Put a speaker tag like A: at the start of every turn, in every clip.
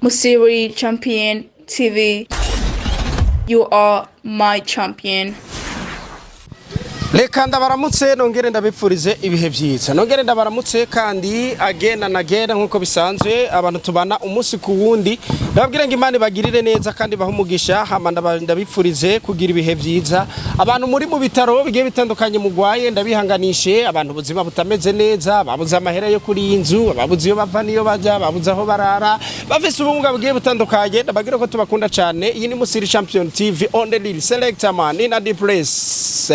A: Musiri Champion TV. You are my champion.
B: Reka ndabaramutse, nongere ndabipfurize ibihe byiza, nongere ndabaramutse kandi again and again. Nk'uko bisanzwe, abantu tubana umunsi ku wundi, ndababwira ngo Imana ibagirire neza kandi bahe umugisha. Hama ndabipfurize kugira ibihe byiza. Abantu muri mu bitaro bigiye bitandukanye mugwaye, ndabihanganishe. Abantu ubuzima butameze neza, babuze amahera yo kuri iyi nzu, babuze iyo bava n'iyo bajya, babuze aho barara, bafise ubumuga bugiye butandukanye, ndababwira ko tubakunda cyane. Iyi ni Musiri Champion TV on the lead selector man in the place,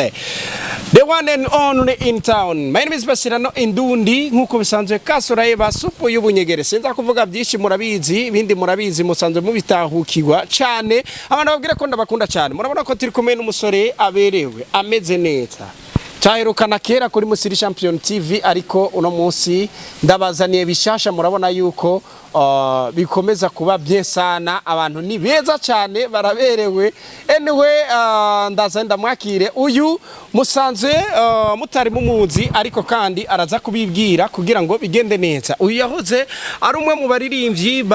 B: the one and only in town. My name is Basirano Indundi, nkuko bisanzwe, kasurayeba supu y'ubunyegere. Sinza kuvuga byinshi, murabizi, ibindi murabizi, musanzwe mubitahukirwa cyane. Abantu babwira ko ndabakunda cyane. Murabona ko turi kumwe n'umusore aberewe, ameze neza. Cyaherukana kera kuri Musiri Champion TV, ariko uno munsi ndabazaniye bishasha. Murabona yuko bikomeza kuba bien sana. Abantu ni beza cyane, baraberewe. Anyway, ndaza ndamwakire. Uyu musanzwe mutari mumuzi, ariko kandi araza kubibwira kugira ngo bigende neza. Uyu yahoze ari umwe mu baririmbyi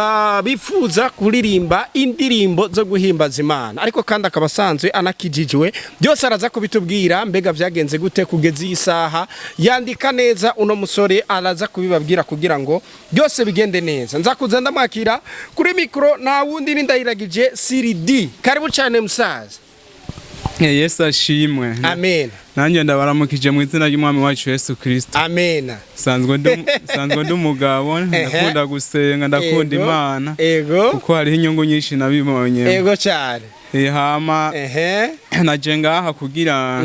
B: bifuza kuririmba indirimbo zo guhimbaza Imana, ariko kandi akaba asanzwe anakijijwe. Byose araza kubitubwira. Mbega vyagenze gute kugeza iyi saha yandika neza? Uno musore araza kubibabwira kugira ngo byose bigende neza. Nza kuza ndamwakira kuri mikro, nta wundi ni Ndayiragije Siridi. Karibu cyane, musaza.
C: Yesu ashimwe.
B: Amen.
C: Nanjye ndabaramukije mu izina ry'Umwami wacu Yesu Kristo.
B: Amen.
C: Sanzwe ndi umugabo, ndakunda gusenga, ndakunda Imana kuko hariho inyungu nyinshi nabibonye.
B: Ego cyane.
C: Hama naje ngaha kugira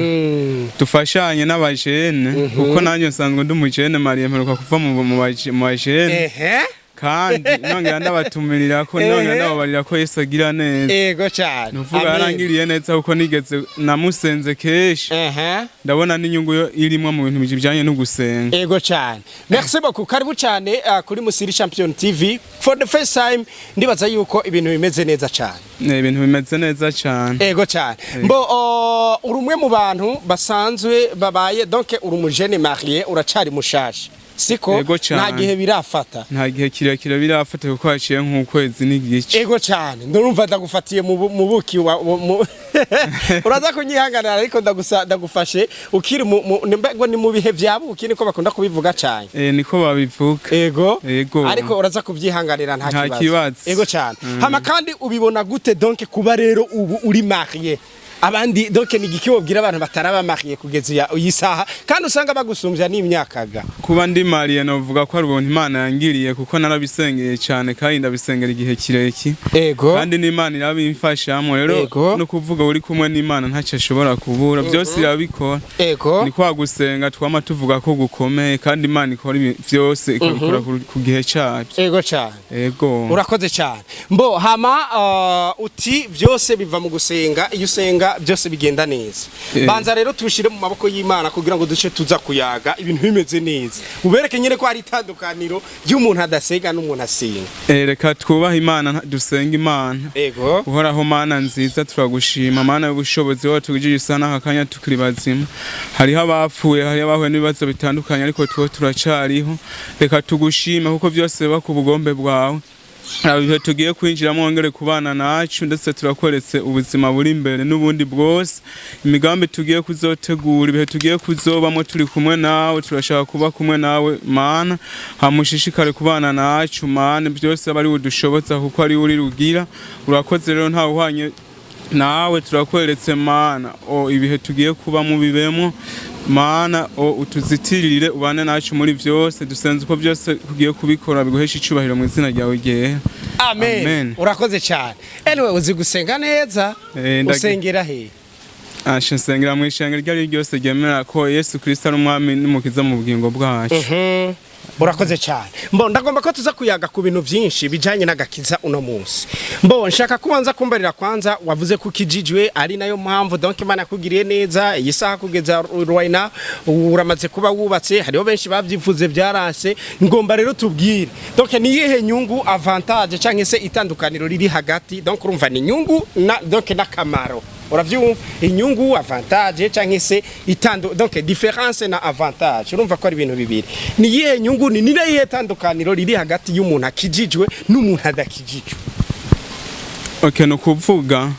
C: dufashanye n'abajene, kuko nanjye nsanzwe ndi umujene marié, mperuka kuva mu bajene. Kandi nongera ndabatumirira ko, nongera ndababarira ko Yesu agira neza.
B: Ego cyane.
C: Nuvuga
B: Amen.
C: yarangiriye neza, kuko nigeze namusenze kenshi, ndabona n'inyungu yo irimwo mu bintu bijanye no gusenga.
B: Ego cyane, merci beaucoup. Karibu cyane kuri Musiri Champion TV for the first time. Ndibaza yuko ibintu bimeze neza cyane.
C: Ibintu bimeze neza cyane.
B: Ego cyane. Mbo uri umwe mu bantu basanzwe babaye, donc uri umujene marié, uracari mushasha, siko?
C: Ego cane.
B: Nta gihe birafata.
C: Nta gihe kirekire birafata, kuko haciye nk'ukwezi n'igice.
B: Ego cyane. Ndumva ndagufatiye mu buki uraza kunyihanganira, ariko ndagufashe ukiri mbego ni mu bihe vya buki, niko bakunda kubivuga cyane.
C: Niko babivuga.
B: Ego.
C: Ego.
B: Ariko uraza kubyihanganira, nta
C: Nta
B: kibazo.
C: kibazo.
B: Ego cyane. Hama kandi ubibona gute, donc kuba rero ubu uri marié? Abandi, donc ni igiki wobwira abantu bataraba marié kugeza iyi saha, kandi usanga bagusumbya n'imyakaga?
C: Kuba ndi marié, novuga ko ari ubuntu Imana yangiriye, kuko narabisengeye cyane kandi ndabisengera igihe kirekire. Kandi n'Imana irabimfashamo rero. No kuvuga uri kumwe n'Imana ntacyo ashobora kubura, byose irabikora. Ni kwa gusenga twama tuvuga ko gukomeye, kandi Imana ikora byose, ikabikora ku gihe cyabyo.
B: Ego cyane.
C: Ego.
B: Urakoze cyane. Mbo hama uti byose biva mu gusenga, iyo usenga byose bigenda neza. Banza rero tubishire mu maboko y'Imana kugira ngo duce tuza kuyaga ibintu bimeze neza, ubereke nyine ko hari itandukaniro ry'umuntu adasenga n'umuntu asenga.
C: Reka twubahe Imana, dusenga Imana.
B: Ego.
C: Uhoraho Mana nziza, turagushima Mana y'ubushobozi, wowe tugirije isa n'aka kanya tukiri bazima. Hariho abapfuye, hariho abahuye n'ibibazo bitandukanye, ariko tuwe turacariho. Reka tugushime kuko byose biba ku bugombe bwawe. Aba ibihe tugiye kwinjiramo, wongere kubana nacu, ndetse turakweretse ubuzima buri imbere n'ubundi bwose, imigambi tugiye kuzotegura, ibihe tugiye kuzobamo turi kumwe nawe. Turashaka kuba kumwe nawe Mana, hamushishikare kubana nacu Mana, byose aba ari udushobotsa kuko ari uri rugira. Urakoze rero, ntawe uhanye nawe. Turakweretse Mana, o ibihe tugiye kuba bibemo Mana, o utuzitirire, ubane nacu muri byose. Dusenze uko byose tugiye kubikora biguhesha icubahiro, mu izina ryawe ryera.
B: Amen.
C: Amen.
B: Urakoze cyane. Anyway, uzi gusenga neza. Usengera he?
C: Asha, nsengera mu ishengero iryo ari ryo ryose ryemera ko Yesu Kristo ari umwami n'umukiza mu bugingo bwacu.
B: Urakoze cyane. Mbo ndagomba ko tuza kuyaga ku bintu byinshi bijanye n'agakiza uno munsi. Mbo nshaka kubanza kumbarira kwanza, wavuze ko ukijijwe, ari nayo mpamvu donc Imana yakugiriye neza iyi saha kugeza right now uramaze kuba wubatse. Hariho benshi babyifuze byaranse. Ngomba rero tubwire, donc ni iyihe nyungu, avantage canke se itandukaniro riri hagati, donc urumva ni nyungu na donc n'akamaro. Uravyumva? Inyungu, avantage, canke se itando, donc différence na avantage, urumva ko ari ibintu bibiri. Ni iyihe nyungu, ni iyihe tandukaniro riri hagati y'umuntu akijijwe n'umuntu adakijijwe?
C: Okay, ni ukuvuga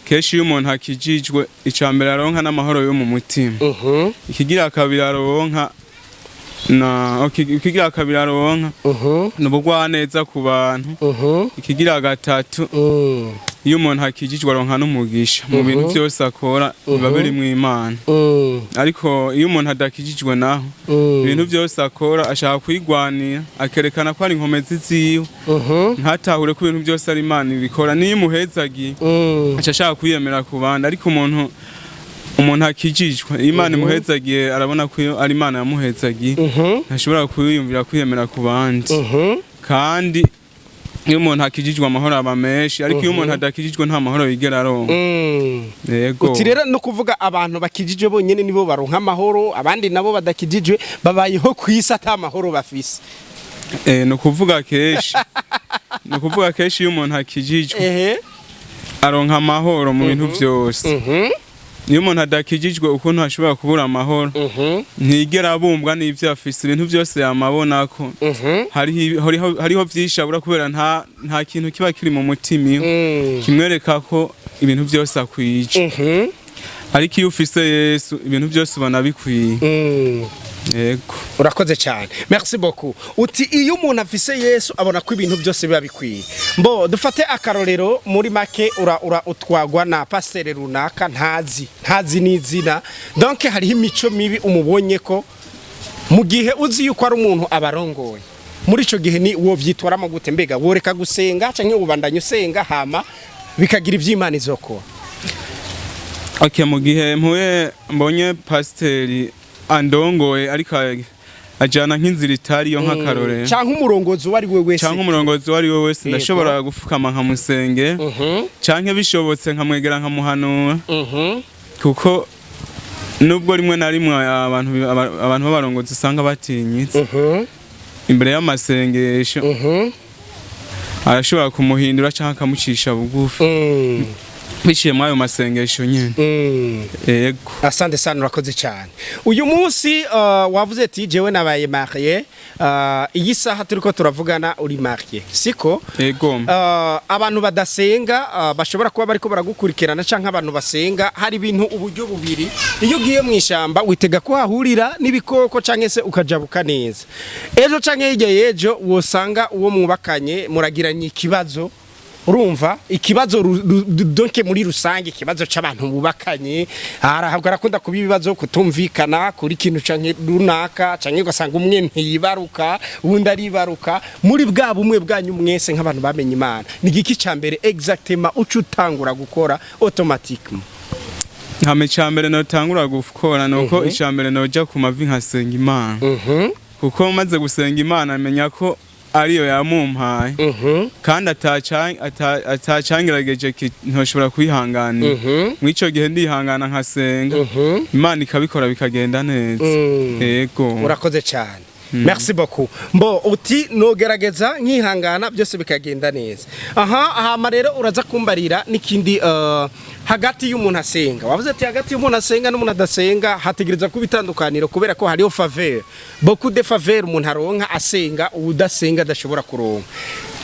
C: kenshi iyo umuntu akijijwe, icya mbere aronka n'amahoro yo mu mutima. Ikigira kabiri aronka na, okay, ikigira kabiri aronka ni ubugwaneza ku bantu. Ikigira gatatu, iyo umuntu akijijwe aronka n'umugisha mu bintu byose akora, biba biri mu Imana. Ariko iyo umuntu adakijijwe naho, ibintu byose akora ashaka kwigwanira, akerekana ko ari inkomezi ziwe, ntatahure ko ibintu byose ari Imana ibikora. Niyo imuhezagiye, aca ashaka kwiyemera ku bandi. Ariko umuntu akijijwe, iyo Imana imuhezagiye, arabona ko iyo ari Imana yamuhezagiye, ntashobora kwiyumvira kwiyemera ku bandi. Kandi iyo umuntu akijijwe, amahoro aba menshi, ariko iyo umuntu adakijijwe, nta mahoro yigera aronka. Yego.
B: Uti rero no kuvuga abantu bakijijwe bonyene nibo baronka amahoro, abandi nabo badakijijwe babayeho ku isi ata mahoro bafise.
C: Ni ukuvuga kenshi iyo umuntu akijijwe, aronka amahoro mu bintu byose. Iyo umuntu adakijijwe, ukuntu ashobora kubura amahoro, ntigera abumbwa n'ivyo afise. Ibintu byose yamabona ko hariho vyinshi abura, kubera nta kintu kiba kiri mu mutima iwe kimwereka ko ibintu byose akwije. Ariko iyo ufise Yesu, ibintu byose ubona bikwiye. Yego.
B: Urakoze cyane, merci beaucoup. Uti iyo umuntu afise Yesu, abona ko ibintu byose biba bikwiye. Mbo dufate akarorero muri make, ura utwagwa na pasiteri runaka, ntazi n'izina, donc hariho imico mibi umubonye ko mu gihe uzi yuko ari umuntu abarongoye. Muri ico gihe ni wo vyitwaramo gute? Mbega woreka gusenga canke ubandanya usenga, hama bikagira ivy'Imana izokora?
C: Okay, mu gihe mpuye mbonye pasiteri andongoye ariko ajana nk'inzira itariyo, nk'akarorero,
B: canke umurongozi uwo ari we wese,
C: canke umurongozi uwo ari we wese, ndashobora gufukama nkamusenge, canke bishobotse nkamwegera nkamuhanura, kuko nubwo rimwe na rimwe abantu b'abarongozi usanga batinyitse imbere y'amasengesho, arashobora kumuhindura canke akamucisha bugufi biciye muri ayo masengesho nyene. Yego.
B: Asante sana, urakoze cyane. Uyu munsi wavuze ati jewe nabaye marié, iyi saha turiko turavugana uri marié, siko?
C: Yego.
B: Abantu badasenga bashobora kuba bariko baragukurikirana, canke abantu basenga, hari ibintu uburyo bubiri: iyo ugiye mu ishamba, witega ko hahurira n'ibikoko canke se ukajabuka neza. Ejo canke hirya y'ejo wosanga uwo mwubakanye muragiranye ikibazo. Urumva ikibazo donc muri rusange ikibazo c'abantu bubakanye harakunda kuba ibibazo, kutumvikana kuri kintu canke runaka, canke ugasanga umwe ntiyibaruka, uwundi aribaruka. Muri bwa bumwe bwanyu mwese nk'abantu bamenye Imana, ni igiki ca mbere exactement uca utangura gukora automatiquement?
C: Hama icambere notangura gukora nuko icambere noja ku mavi nkasenga Imana, kuko maze gusenga Imana menya ko ariyo yamumpaye, kandi atacangerageje ntoshobora kwihanganira. Mw'ico gihe ndihangana nkasenga, Imana ikabikora bikagenda neza. Yego.
B: Urakoze cyane, merci beaucoup. Mbo uti nogerageza nkihangana, byose bikagenda neza. Aha hama rero uraza kumbarira n'ikindi, hagati y'umuntu asenga, wavuze ati hagati y'umuntu asenga n'umuntu adasenga hategereza kuba itandukaniro, kubera ko hariho faveur, beaucoup de faveur umuntu aronka asenga, udasenga adashobora kuronka.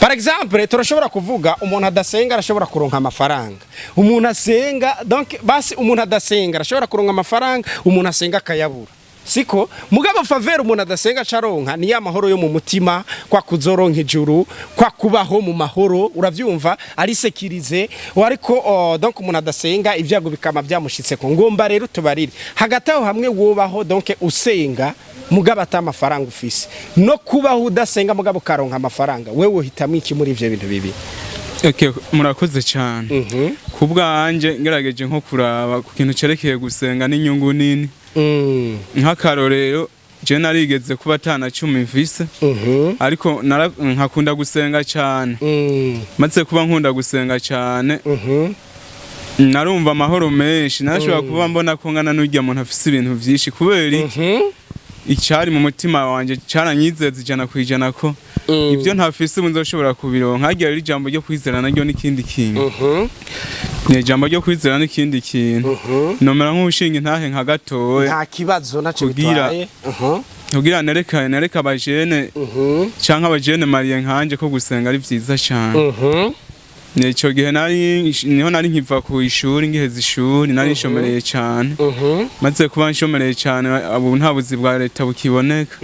B: Par exemple, turashobora kuvuga umuntu adasenga arashobora kuronka amafaranga, umuntu asenga, donc basi umuntu adasenga arashobora kuronka amafaranga, umuntu asenga akayabura, siko? Mugabo faveur umuntu adasenga acaronka ni ya mahoro yo mu mutima, kwa kuzoronka ijuru, kwa kubaho mu mahoro, uravyumva, ari sécurisé. Ariko donc umuntu adasenga, ibyago bikama byamushitse ko. Ngomba rero tubarire hagati aho hamwe wobaho donc usenga mugabo ata amafaranga ufise, no kubaho udasenga mugabo ukaronka amafaranga, wewe uhitamwo iki muri ivyo bintu bibiri?
C: Okay, murakoze cyane. Ku bwanje, ngerageje nko kuraba ku kintu cerekeye gusenga n'inyungu nini, nk'akarorero je narigeze kuba atana cumi mfise, ariko nkakunda gusenga cyane. Maze kuba nkunda gusenga cyane, narumva amahoro menshi, narashobora kuba mbona ko ngana n'urya muntu afise ibintu vyinshi. Kubera iki? Icyari mu mutima wanje caranyizeza 100% ko ibyo ntafise ubu nzoshobora kubironka. Hagiye rero ijambo ryo kwizera naryo n'ikindi kintu. Ni ijambo ryo kwizera n'ikindi kintu. Nomera nk'ushinga intahe nka gatoya.
B: Nta kibazo, ntacyo bitwaye.
C: Kugira nereka abajene canke abajene mariye nkanje ko gusenga ari vyiza cane. Nico gihe nari niho nari nkiva ku ishuri, ngiheza ishuri nari nshomereye cane. Maze kuba nshomereye cane, ubu nta buzi bwa leta bukiboneka.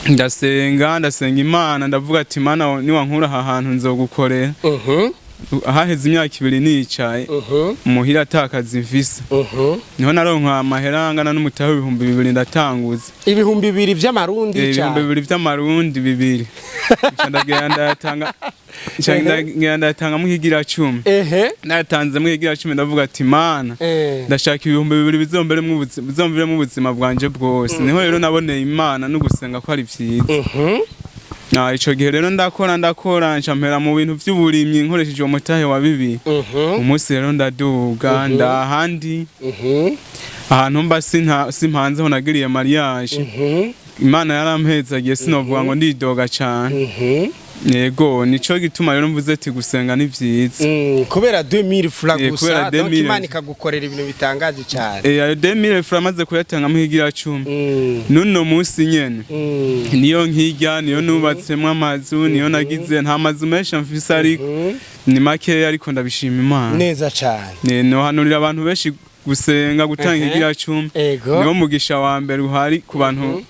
C: Ndasenga, ndasenga Imana, ndavuga ati: "Mana, niwankura aha hantu nzogukorera." Haheze imyaka 2 nicaye muhira atakazi mfise. Niho naronka amahera angana n'umutahe w'2000, ndatanguza.
B: 2000 vy'amarundi?
C: Ibihumbi
B: Cane.
C: bibiri vy'amarundi bibiri. Nca ndagenda ndayatanga, nca ndagenda ndayatangamwo ikigira cumi. Nayatanzemwo ikigira cumi, ndavuga ati: "Mana, ndashaka 2000 bizomberemwo ubuzima bwanje bwose." Niho rero naboneye Imana no gusenga ko ari vyiza. Ico gihe rero ndakora, ndakora, nca mpera mu bintu vy'uburimyi nkoresheje uwo mutahe wa bibiri. Umunsi rero ndaduga ndahandi ahantu mba simpanzeho nagiriye mariage. Imana yarampezagiye, sinovuga ngo ndidoga cane. Yego, nico gituma rero mvuze ati gusenga ni vyiza.
B: Kubera 2000 francs gusa?
C: Kubera
B: Donc
C: 2000.
B: Imana ikagukorera ibintu bitangaje cyane.
C: Ayo 2000 francs maze kuyatangamwo ikigira cumi, n'uno munsi nyene niyo nkirya, niyo nubatsemwo amazu, niyo nagize. Nta mazu menshi mfise, ariko ni makeya, ariko ndabishima Imana.
B: Neza cyane.
C: Nohanurira abantu benshi gusenga, gutanga ikigira cumi. Niwo mugisha wa mbere uhari ku bantu.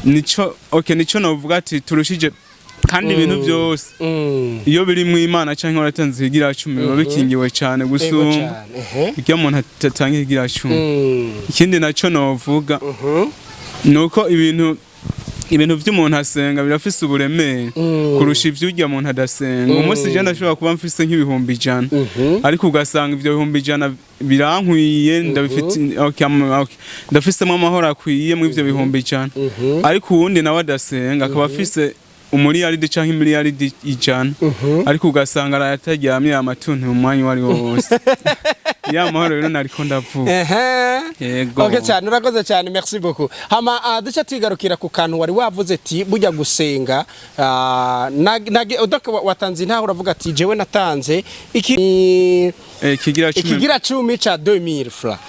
C: Nico, okay, nico novuga ati turushije kandi ibintu byose iyo biri mu Imana canke waratanze ikigira cumi, biba bikingiwe cane gusumba
B: Cane.
C: iyo umuntu atatanga ikigira cumi. Ikindi naco novuga nuko ibintu vy'umuntu asenga birafise uburemere kurusha ivy'urya muntu adasenga. Umunsi je ndashobora kuba mfise nk'100.000, ariko ugasanga ivyo 100.000 birankwiye, ndabifite, okay, okay. Ndafisemo amahoro akwiye mu ivyo 100.000, ariko uwundi nawe adasenga akaba afise umuriyaridi canke imiliyaridi 100, ariko ugasanga arayataryamye amatuntu mu mwanya uwo ari wo wose. Ya mahoro rero nariko ndavuga. Yego.
B: Okay cyane, urakoze cyane, merci beaucoup. Hama duce twigarukira ku kantu wari wavuze ati burya gusenga, donc watanze intaho, uravuga ati jewe natanze iki
C: Kigira cumi.
B: Ikigira cumi ca 2000 francs.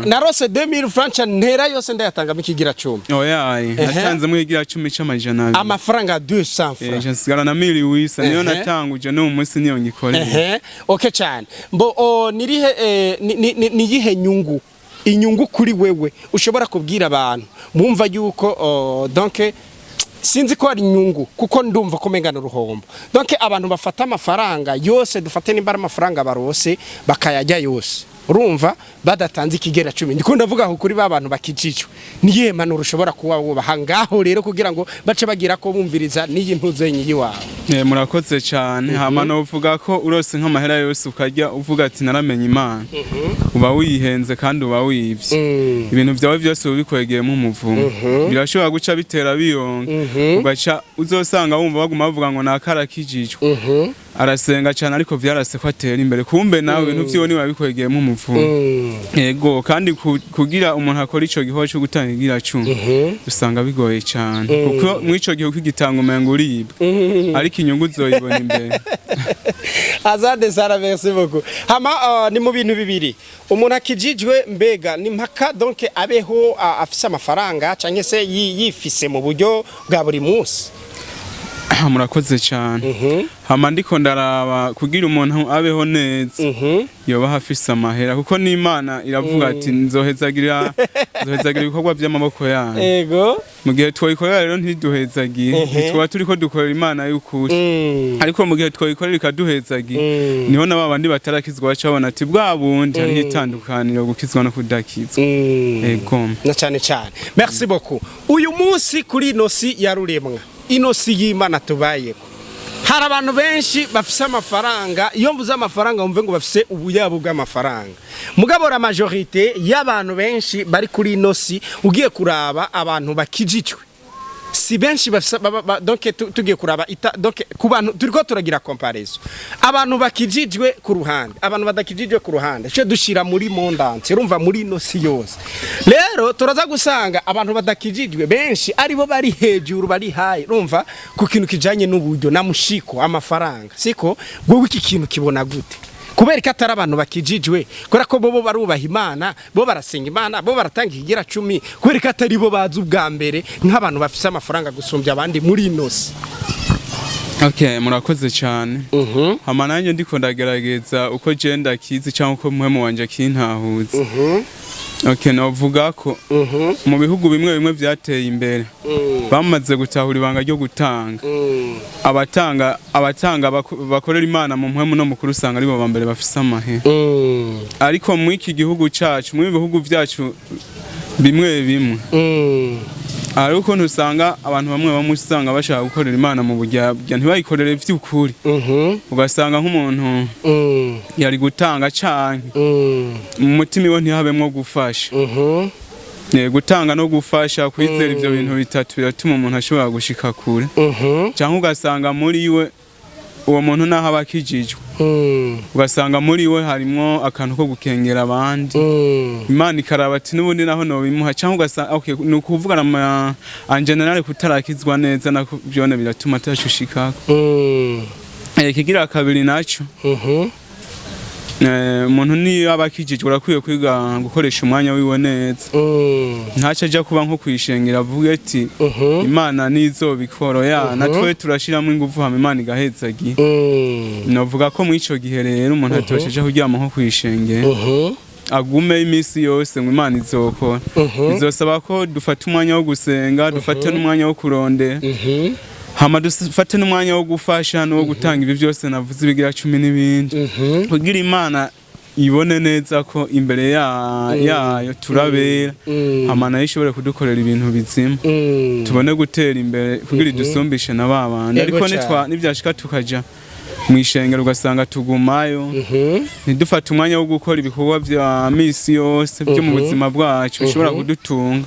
B: Narose 2000 francs, ca ntera yose ndayatangamo ikigira cumi.
C: Oyaye, natanzemo ikigira cumi c'amajana 200.
B: Amafaranga 200 francs.
C: Nca nsigara na mille huit cents, niyo natanguje, n'uyu munsi niyo ngikorera.
B: Okay cyane. Mbo nirihe ni yihe nyungu, inyungu kuri wewe ushobora kubwira abantu bumva yuko donc sinzi ko ari inyungu, kuko ndumva ko mengana uruhombo, donc abantu bafata amafaranga yose, dufate nimba ari amafaranga barose bakayajya yose, urumva badatanze ikigera cumi, ndiko ndavuga aho kuri ba bantu bakijijwe, niyihe mpanuro ushobora kuba wubaha ngaho rero kugira ngo bace bagira ko bumviriza n'iyi ntuzenyi yiwawe?
C: Murakoze cyane. Hama novuga ko urose nk'amahera yose ukarya uvuga ati naramenye Imana, uba wihenze kandi uba wivye. Ibintu vyawe byose uba bikwegeyemo umuvumo, birashobora guca bitera biyonga, ugaca uzosanga wumva baguma bavuga ngo nakarakijijwe, arasenga cyane, ariko vyarase ko atera imbere, kumbe nawe ibintu vyiwe niwe bikwegeyemo umuvumo. Yego, kandi kugira umuntu akora ico gikorwa cyo gutanga igira cumi usanga bigoye cyane, kuko mw'ico gihe ukigitanga umenga uribwa, ariko inyungu uzoyibona imbere.
B: Asante sana, merci beaucoup. Hama ni mu bintu bibiri. Umuntu akijijwe, mbega ni mpaka donc abeho afise amafaranga canke se yifise mu buryo bwa buri munsi?
C: Murakoze cyane. Hama ndiko ndaraba, kugira umuntu abeho neza yoba afise amahera, kuko n'Imana iravuga ati nzohezagira ibikorwa by'amaboko yanyu. Mu gihe twoyikorera rero ntiduhezagire, ntitwoba turiko dukorera Imana y'ukuri. Ariko mu gihe twoyikorera ikaduhezagira, niho na babandi batarakizwa baca babona ati bwa bundi hariho itandukaniro gukizwa no kudakizwa. Ego.
B: Na cyane cyane, merci beaucoup. Uyu munsi kuri ino si ya ruremwa, ino si y'Imana tubayeko, hari abantu benshi bafise amafaranga. Iyo mvuze amafaranga, wumve ngo bafise ubuyabo bw'amafaranga, mugabo la majorité y'abantu benshi bari kuri ino si, ugiye kuraba abantu bakijijwe. Si benshi bafise donc tugiye kuraba donc ku bantu turiko turagira comparaison, abantu bakijijwe ku ruhande, abantu badakijijwe ku ruhande, cyo dushira muri monde entier, urumva, muri no si yose rero turaza gusanga abantu badakijijwe benshi aribo bari hejuru, bari high, urumva, ku kintu kijanye n'uburyo na mushiko amafaranga. Siko wowe iki kintu kibona gute? Kubera ko atari abantu bakijijwe, kubera ko bobo barubaha Imana, bo barasenga Imana, bo baratanga ikigira cumi, kubera ko atari bo bazi ubwa mbere nk'abantu bafise amafaranga gusumbya abandi muri ino si?
C: Okay, murakoze cyane. Hama nanjye ndiko ndagerageza uko je ndakizi cyangwa uko muhemu wanje akintahuza. Okay, novuga ko mu bihugu bimwe bimwe vyateye imbere bamaze gutahura ibanga ryo gutanga. Abatanga bakorera Imana mu mpwemu no mukuru usanga aribo ba mbere bafise amahera. Ariko mu iki gihugu cacu, mu bihugu vyacu bimwe bimwe, hari ukuntu usanga abantu bamwe bamwe usanga bashaka gukorera Imana mu buryarya, ntibayikorere vy'ukuri. Ugasanga nk'umuntu yari gutanga canke mu mutima iwe ntihabemwo gufasha. Gutanga no gufasha, kwizera, ivyo bintu bitatu biratuma umuntu ashobora gushika kure. Cyangwa ugasanga muri we uwo muntu naho aba akijijwe, ugasanga muri we harimwo akantu ko gukengera abandi. Imana ikaraba ati n'ubundi naho nobimuha. Cyangwa ugasanga, okay, ni ukuvuga na en général kutarakizwa neza nako byone biratuma atashushikako. Kigira kabiri naco, umuntu niyo aba akijijwe arakwiye kwiga gukoresha umwanya wiwe neza. Ntaco aja kuba nko kwishengera avuge ati Imana nizobikora ya natwe turashiramo ingufu, hama Imana igahezagiye. Novuga ko muri ico gihe rero umuntu atosheje kuryama nko kwishengera, agume iminsi yose ngo Imana izokora. Bizosaba ko dufata umwanya wo gusenga, dufate n'umwanya wo kurondera, hama dufate n'umwanya wo gufasha no gutanga ibi byose navuze, ibigira cumi n'ibindi, kugira Imana ibone neza ko imbere yayo turabera, hama nayo ishobore kudukorera ibintu bizima, tubone gutera imbere kugira idusumbishe na ba bandi. Ariko nibyashika tukaja mu ishengero ugasanga tugumayo, ntidufate umwanya wo gukora ibikorwa vya misi yose byo mu buzima bwacu bishobora kudutunga,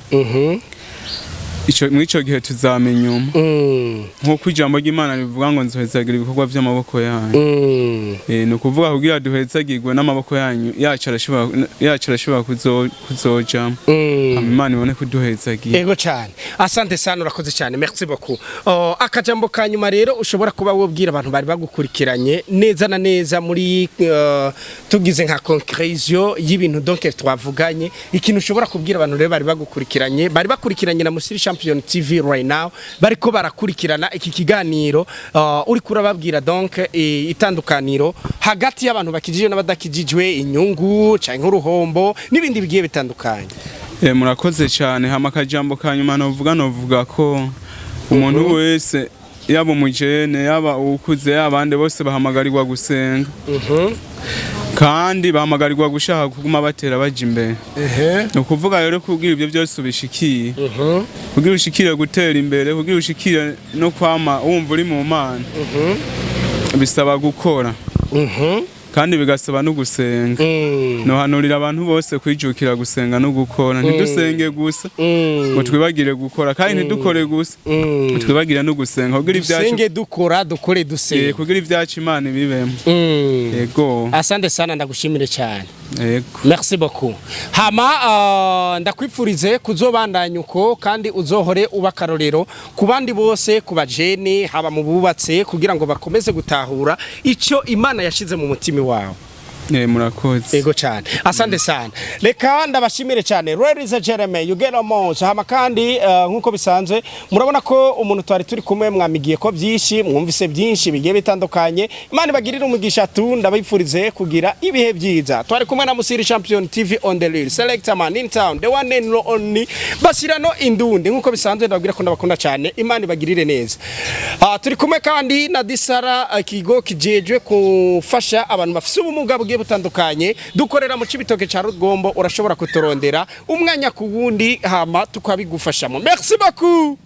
C: ico muri ico gihe tuzamenya inyuma, nk'uko ijambo ry'Imana rivuga ngo nzohezagira ibikorwa vy'amaboko yanyu. Ni ukuvuga kugira duhezagirwe n'amaboko yanyu yacu arashobora kuzojamo, hama Imana ibone kuduhezagira.
B: Ego cyane, asante sana, urakoze cyane, merci beaucoup. Oh, akajambo ka nyuma rero ushobora kuba wobwira abantu bari bagukurikiranye neza na neza muri tugize nka conclusion y'ibintu donc twavuganye, ikintu ushobora kubwira abantu rero bari bagukurikiranye, bari bakurikiranye na Musiri Champion TV right now, bariko barakurikirana iki kiganiro, uri kurababwira donc itandukaniro hagati y'abantu bakijijwe n'abadakijijwe, inyungu canke uruhombo n'ibindi bigiye bitandukanye?
C: Murakoze cyane. Hama akajambo ka nyuma novuga ko umuntu wese, yaba umujene, yaba uwukuze, yaba abandi bose, bahamagarirwa gusenga kandi bahamagarirwa gushaka kuguma batera baja imbere. Ni ukuvuga rero kugira ibyo byose ubishikiye, kugira ushikire gutera imbere, kugira ushikire no kwama wumva uri mu Mana, bisaba gukora kandi bigasaba no gusenga. Nohanurira abantu bose kwijukira gusenga no gukora. Ntidusenge gusa ngo twibagire gukora, kandi ntidukore gusa ngo twibagire no gusenga, kugira ibyacu
B: Dusenge dukora, dukore dusenga.
C: Kugira ibyacu Imana ibibemo. Yego.
B: Asante sana, ndagushimire cyane.
C: Yego.
B: Merci beaucoup. Hama ndakwifurize kuzobandanya uko kandi uzohore uba akarorero ku bandi bose, ku bajene, haba mu bubatse, kugira ngo bakomeze gutahura icyo Imana yashize mu mutima wawe.
C: Murakoze.
B: Ego cyane. Asante sana. Reka ndabashimire cyane. Ladies and gentlemen, you get on. Hama kandi nkuko bisanzwe murabona ko umuntu twari turi kumwe mwamigiye ko byinshi, mwumvise byinshi bigiye bitandukanye. Imana ibagirire umugisha tu, ndabifurize kugira ibihe byiza. Twari kumwe na Musiri Champion TV on the real. Selector man in town, the one and only. Basirano indundi nkuko bisanzwe ndababwira ko ndabakunda cyane. Imana ibagirire neza. Turi kumwe kandi na Disara, ikigo kijejwe kufasha abantu bafise ubumuga bugiye butandukanye. Dukorera mu Cibitoke ca Rugombo, urashobora kuturondera umwanya ku wundi hama tukabigufashamo. Merci beaucoup.